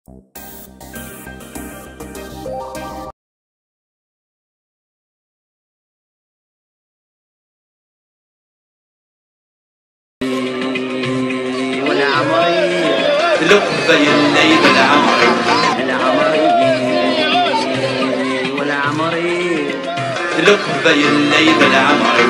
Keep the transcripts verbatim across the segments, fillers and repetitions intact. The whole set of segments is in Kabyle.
والعمري، لقبة يلي بالعمري. العمري، والعمري، لقبة يلي بالعمري.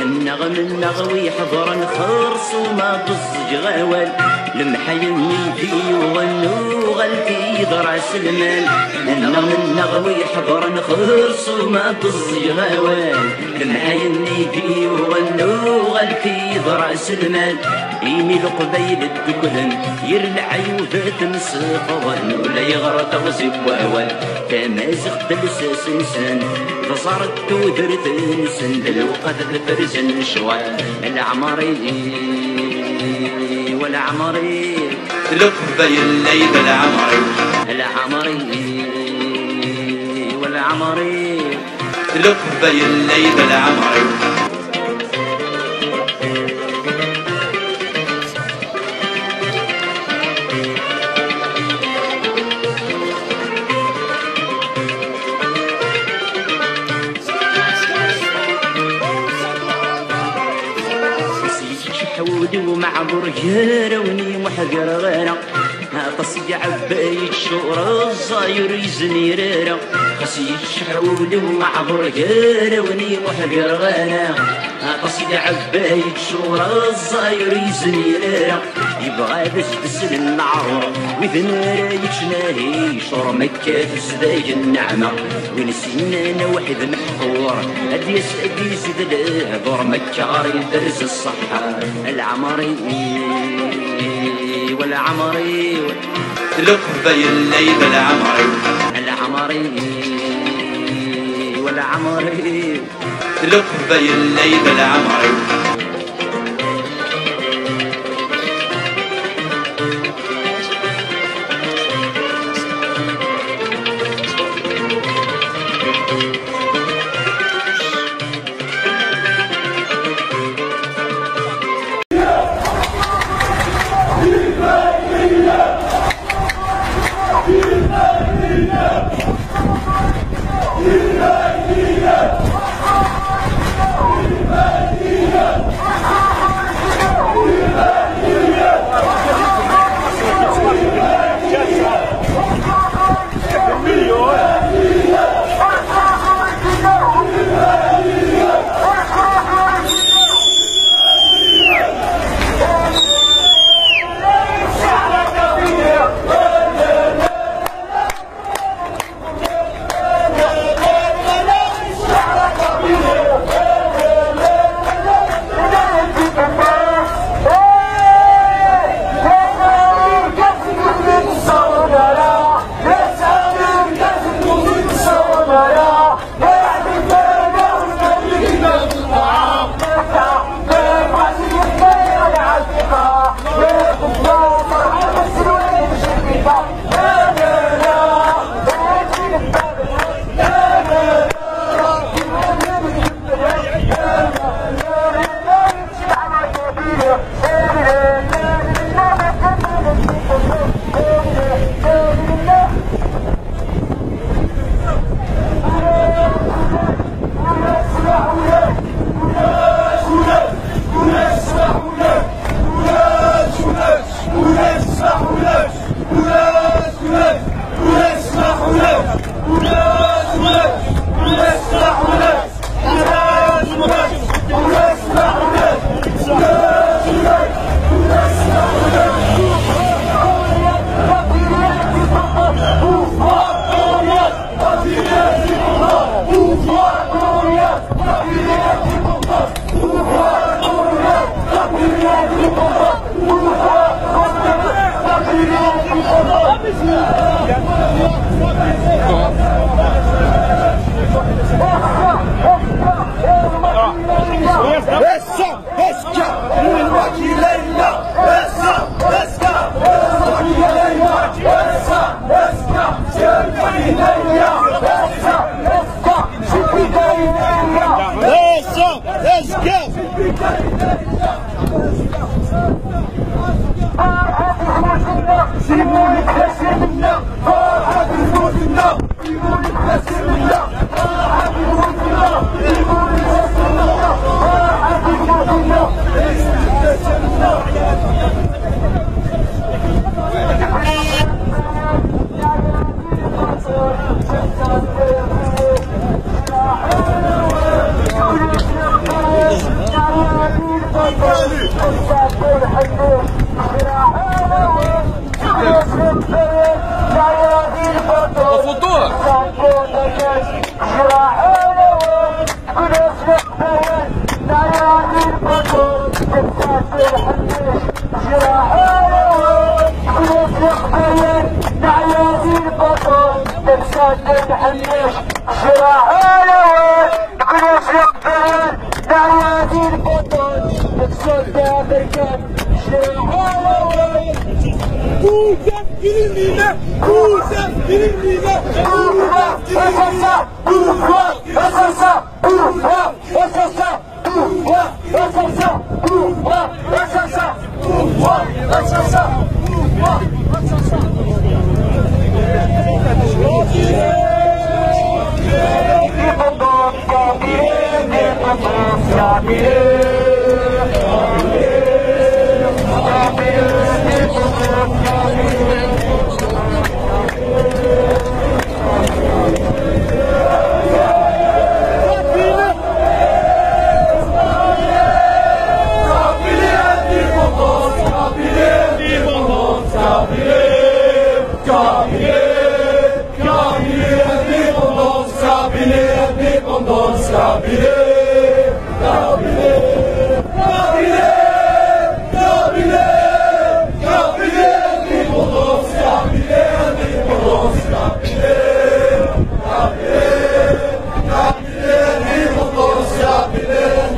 Annaɣ mennaɣ wi ḥeḍren xerṣum ad ẓẓgeɣ awal. Lemḥayen i d-yuɣen uɣal-t-id ras lmal. Annaɣ mennaɣ wi ḥeḍren xerṣum ad ẓẓgeɣ awal. Lemḥayen i d-yuɣen uɣal-t-id ras lmal. Imi Leqbayel dduklen, yir leɛyub temsefḍen, ulayɣer teɣzi n wawal. Tamaziɣt d lsas-nsen, d ẓẓar n tudert-nsen, d lweqt ad frzen lecɣal. Leɛmer-i, wala ɛmer-i, Leqbayel ay d leɛmer-i. Leɛmer-i, wala ɛmer-i, Leqbayel ay d leɛmer-i. Xas yeččeḥ wul-iw meɛdur gar-awen i muḥ gar ɣara. Aṭas i iɛebba yeččur ẓẓay ur yezmir ara. Xas yeččeḥ wul-iw meɛdur gar-awen i muḥ gar ɣara. Aṭas i iɛebba yeččur ẓẓay ur yezmir ara. Yebɣa ad as-d-slen leɛrur widen ara yeččen ahi yecur ma akka tezdag nneɛma. Win s-yennan awḥid meḥqur ad d-yas ad d-yezid lehdur ma akka ɣer iberz ṣṣeḥḥa. Leɛmer-iw, leɛmer-iw, Leqbayel ay d leɛmer-iw. Leɛmer-iw, leɛmer-iw, Leqbayel ay d leɛmer-iw.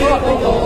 La photo.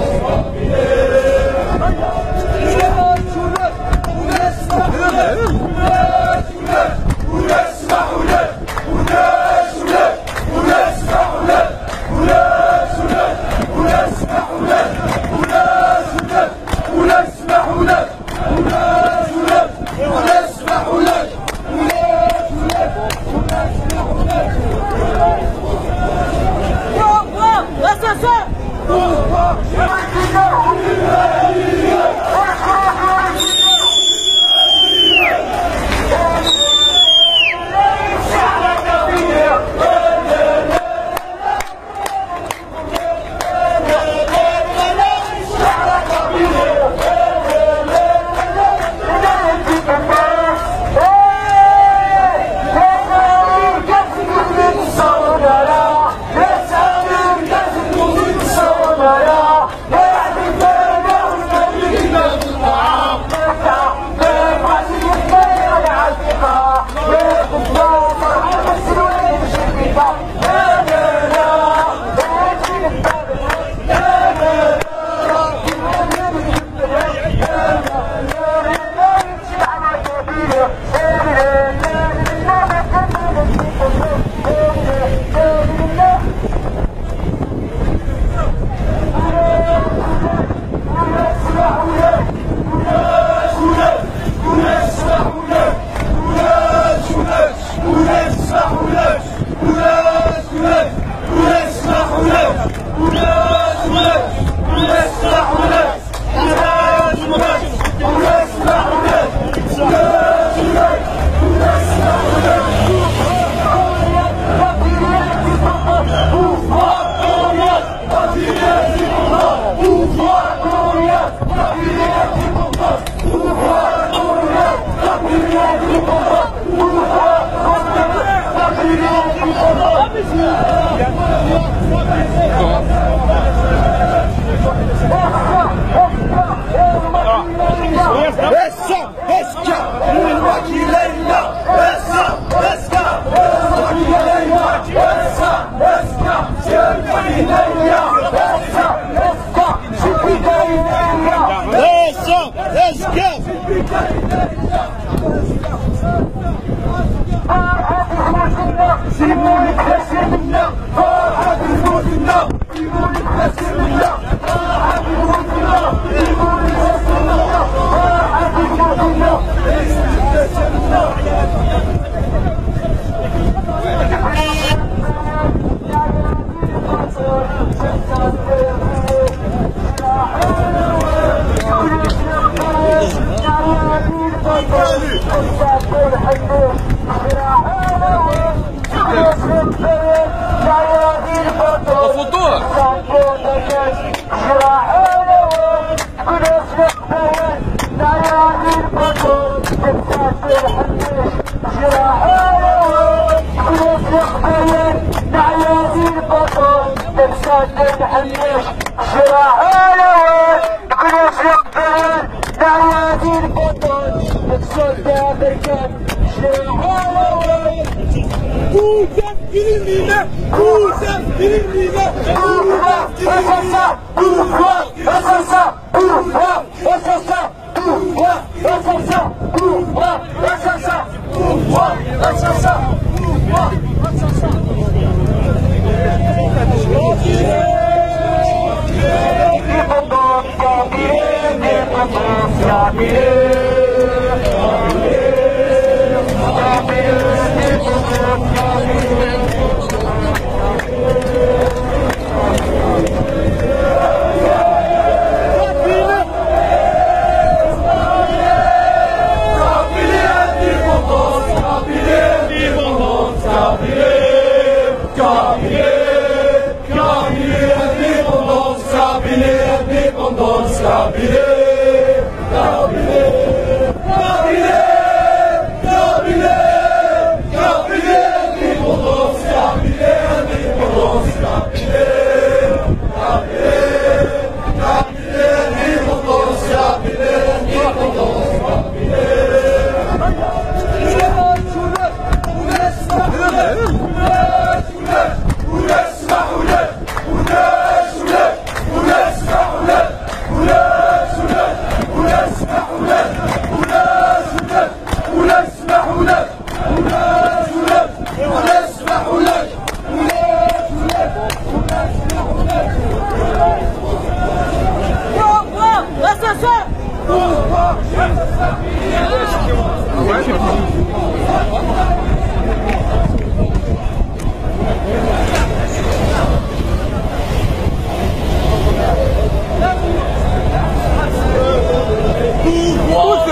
الفطور.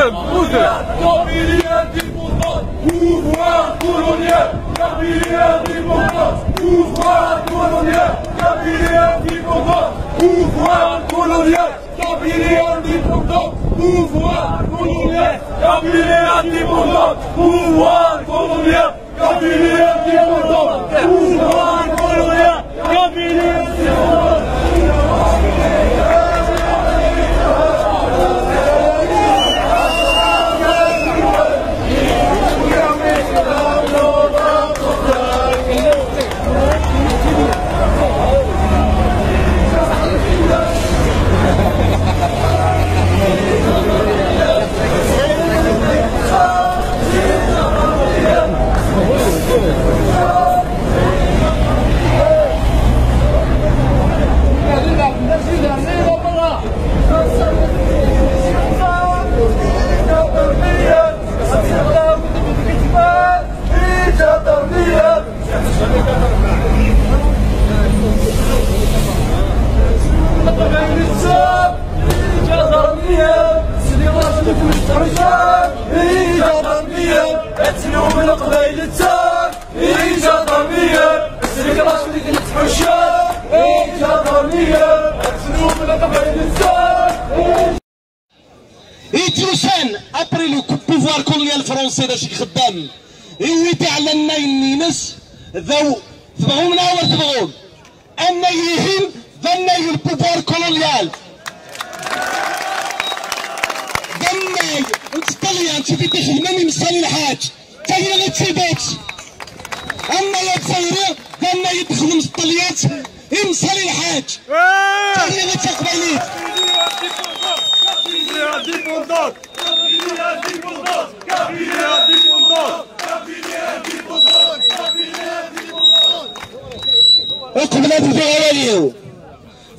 Pouvoir colonial, Kabylie indépendante. Pouvoir colonial, Kabylie indépendante. Pouvoir colonial, Kabylie indépendante. Pouvoir colonial, Kabylie indépendante. Pouvoir colonial, Kabylie indépendante. Pouvoir colonial, Kabylie indépendante. I d-yusan après le pouvoir colonial français d acu i ixeddem, iwwi tiɛellannayen-ines, d aw tebɣum neɣ ur tebɣum. Annay-ihin d annay n pouvoir colonial. D annay n Ṭṭalyan, tif i t-ixedmen i Messali Lḥaǧ. D tayri i d tidet. Annay n Tayri d annay i d-texdem Ṭṭalyan i Messali Lḥaǧ. D tayri i d taqbaylit. Uqbel ad bduɣ awal-iw,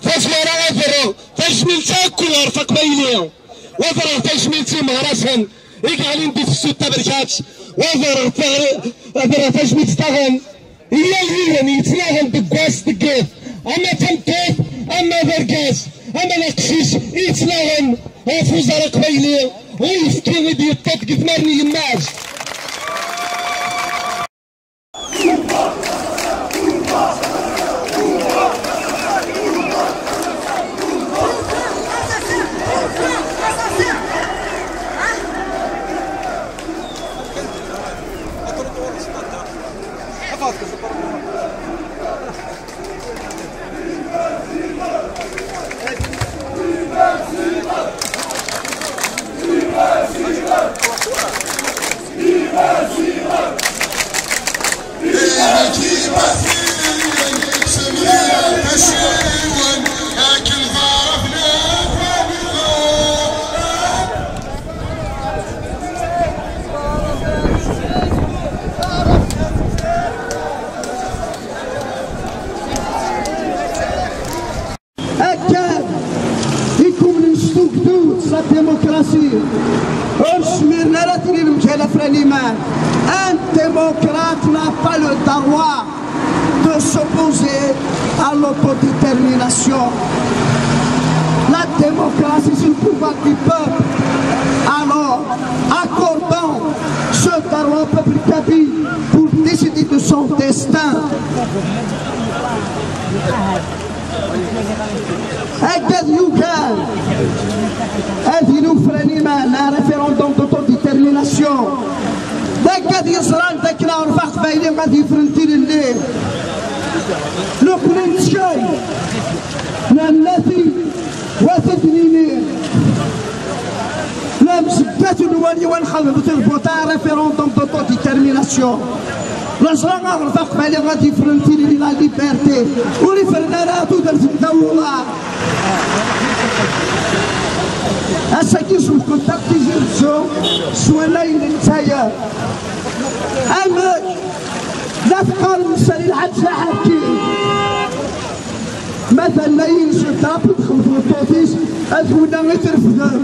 tazwara ad rreɣ tajmilt akk ɣer Faqbayli, u ad rreɣ tajmilt i Meɣrasen i yeɣlin di tefsut taberkat, u ad rreɣ taɣri-, ad rreɣ tajmilt daɣen i yal yiwen yettnaɣen deg wass deg yiḍ, ama d tameṭṭut, ama d argaz, ama d aqcic i yettnaɣen ɣef uẓar aqbayli. Uyefki i d-yeṭṭef deg tmar n yemma-s. Akken i kumnen s tugdut, s la démocratie, ur smiren ara tili mgal afran iman. Un démocrate n'a pas le droit de s'opposer à l'autodétermination. La démocratie, c'est le pouvoir du peuple. Alors, accordons ce droit au peuple kabyle pour décider de son destin. Aggad yukan ad yili ufran iman, un référendum d'autodétermination. D aggad yeẓran d akken aɣref aqbayli ad yefren tilelli. Nekkni nettkel, nerna-t-id, wa t-id-nini. La mzeggat n wali wa nxedmet le vote, un référendum d'autodétermination. Neẓra aɣref aqbayli ad yefren tilelli, la liberté. Ur ifren ara tudert n Dda Wuḍar. Ass-agi zewqent akk Tizi Wezzu s wannay n Lezzayer. Amek la teqqarem Sali Lḥaǧ Laḥaki? Ma d annayen s drapeau txelfeḍ ṭṭut-is, ad wina i trefdem.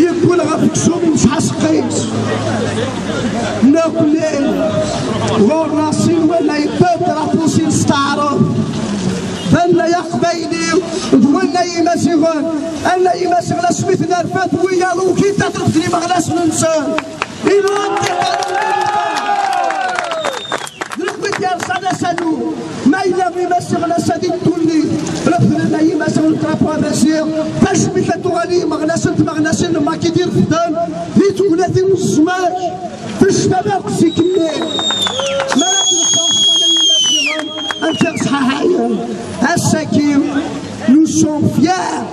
Yeggul ɣef uksum imceḥ aseqqi-s. Nekkni ɣur-neɣ sin wannay, deux drapeaux, sin s taɛrabt. D annay aqbayli d wannay imaziɣen. Annay imaziɣen asmi t-nerfed, wiyaḍ ukin taṭṭeft n imeɣnasen-nsen. Ilaq d nekk i d-yerẓan asalu. Ma yella imaziɣen ass-a di ddunit, refden ay imaziɣen drapeau amaziɣ, tajmilt ad tuɣal i imeɣnasen d tmeɣnasin n Maki d-irefden di tegnatin n zzman, tecfam akk zik-nni. Ma ara tnefeḍ ay imaziɣen, amek i ɣ-sḥaḥayen. Ass-agi, nous sommes fiers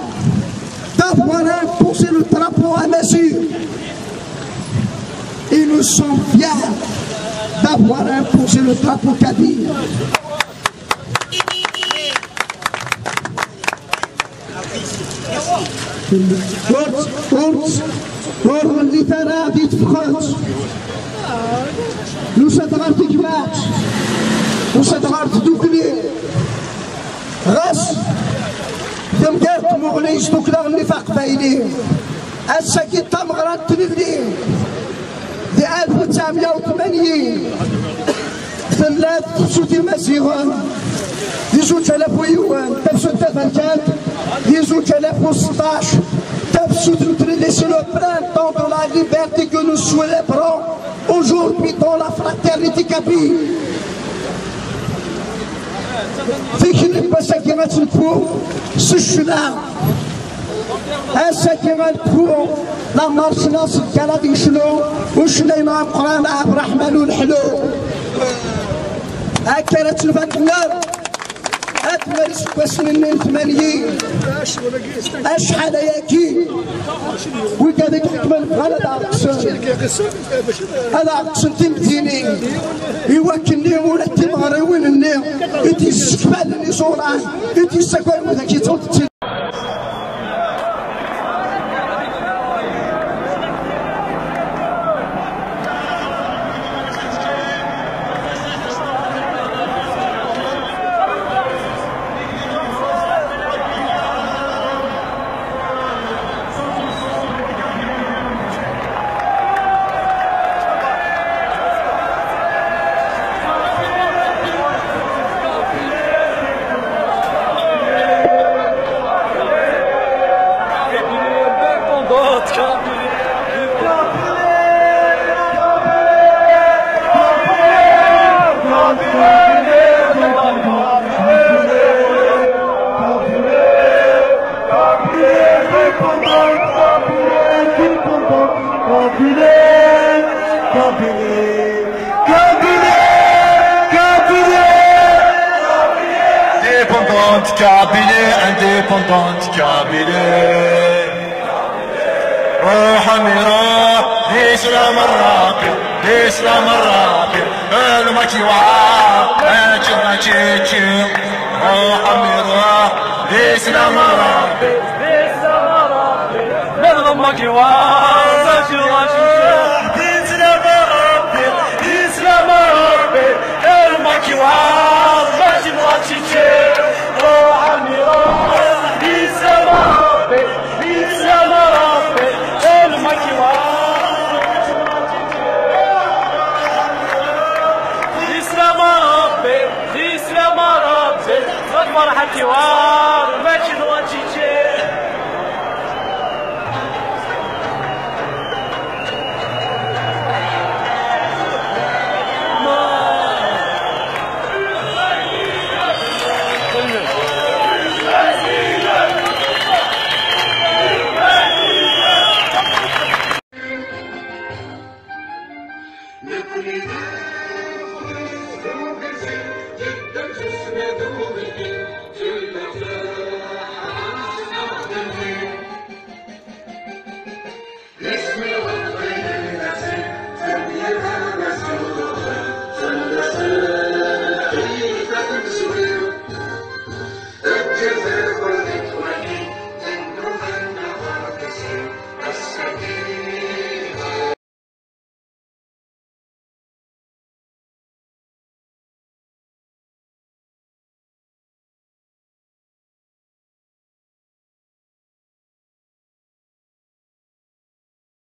d'avoir imposé le drapeau amaziɣ. Et nous sommes fiers d'avoir imposé le drapeau kabyle. Ur, ur, ur ɣellit ara di tefxet. Nusa-d ɣer tegmat, nusa-d ɣer tdukli. Ɣas temgar tmuɣli s tukkla n Nif Aqbayli. Ass-agi d tameɣra n tlelli di alef u tesɛemya u tmanyin, tella tefsut Imaziɣen di zuǧ alaf u yiwen, tafsut taberkant di zuǧ alaf u seṭṭac, tafsut n tlelli, c'est le printemps de la liberté que nous célébrons aujourd'hui dans la fraternité kabyle. Tikli n wass-agi ad tt-nekfu s ccna. Ass-agi ad nekfu, la marche nationale ad yecnu ucennay-nneɣ ameqqran Ɛebd Ṛṛeḥman Uleḥlu. Akka ara tt-nfak nnar. Ad nali seg wass-nni n tmanyin. Acḥal ayagi wigad i iḥekmen bɣan ad ɛeṭṭsen, ad ɛeṭṭsen timdinin, i wakken-nni ula d timeɣriwin-nni i d-yessekfalen iẓuran, i d-yessakalen widak yettun. Indépendante Kabylie, indépendante Kabylie. روح عمي روح، لإسلام الرابي، لإسلام الرابي. المكي وعار، ماشي ماشي تشي. روح عمي روح، لإسلام الرابي. من ضمك يوار، ماشي ماشي تشي. لإسلام الرابي، لإسلام الرابي. المكي وعار، ماشي ماشي تشي. روح عمي روح، لإسلام الرابي. Islam Rabbi, Islam Rabbi, ma tferḥeḍ tiwar, mačči d wačiči.